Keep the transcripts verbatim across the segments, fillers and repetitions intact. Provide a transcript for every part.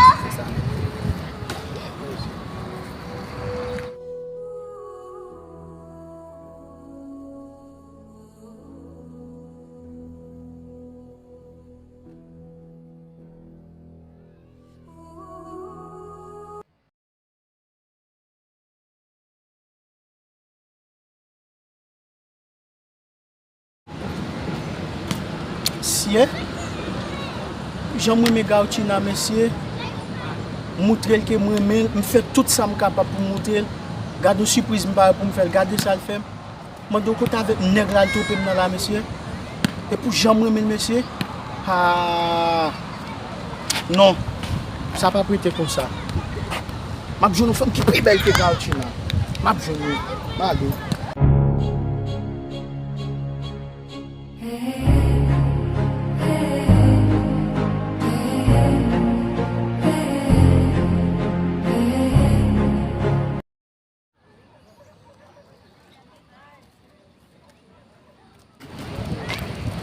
Se sa. Mesye, jan m renmen Gauchina, mesye. M moutre l ke m renmen l, m fè tout sa m kapab pou m moutre l. Gade yon sipriz m pare pou m fè l, gade sa l fè m. Mande w kote avèk nèg la l twonpe m nan la, mesye. E pou jan m renmen l, mesye. Ah. Non. Sa p ap rete konsa. M ap jwenn yon fanm ki pi bèl ke Gauchina. M ap jwenn li. M ale.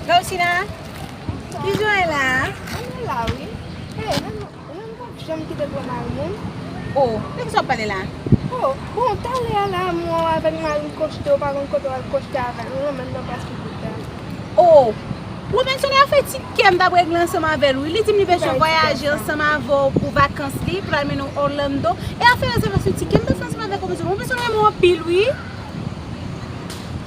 Gauchina, ki jan w ye la? Mwen la, wi. Hey, mwen, mwen pa janm kite pran mari moun. Oh, de ki sa w ap pale la? Oh, bon, talè a la, mwen avèk mari m kochte, ou pa konn kote w al kochte avè l, ou renmen nan plas piblik la. Oh, Robinson ap fè ti kè m t ap regle ansanm avè l, wi. Li di m li bezwen vwayaje ansanm avè w pou vakans li, pou l al mennen w Orlando. E afè rezèvasyon tikè, m t ap fè ansanm avèk Robinson. Robinson renmen w anpil, wi.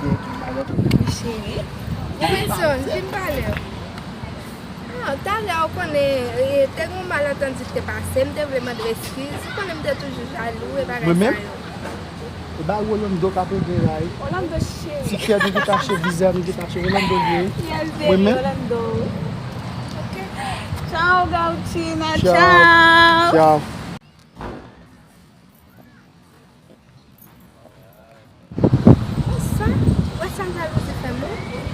gen ki malòt. Wi, cheri. Wilson, vin pale. Ah, talè ou konnen, e, te gen yon malantann ki te pase, m te vle mande w eskiz. Ou konnen m te toujou jalou e bagay sa yo. Mwen menm? E ba Rolando k ap rele la wi. Rolando cheri. Ti kè nou ki tache, vizè nou ki tache, Rolando li ye. Yes, baby, Rolando. Ok. Tchao, Gauchina. Tchao. Tchao. Tchao. Wè sa? Wè sa jalouzi fè moun?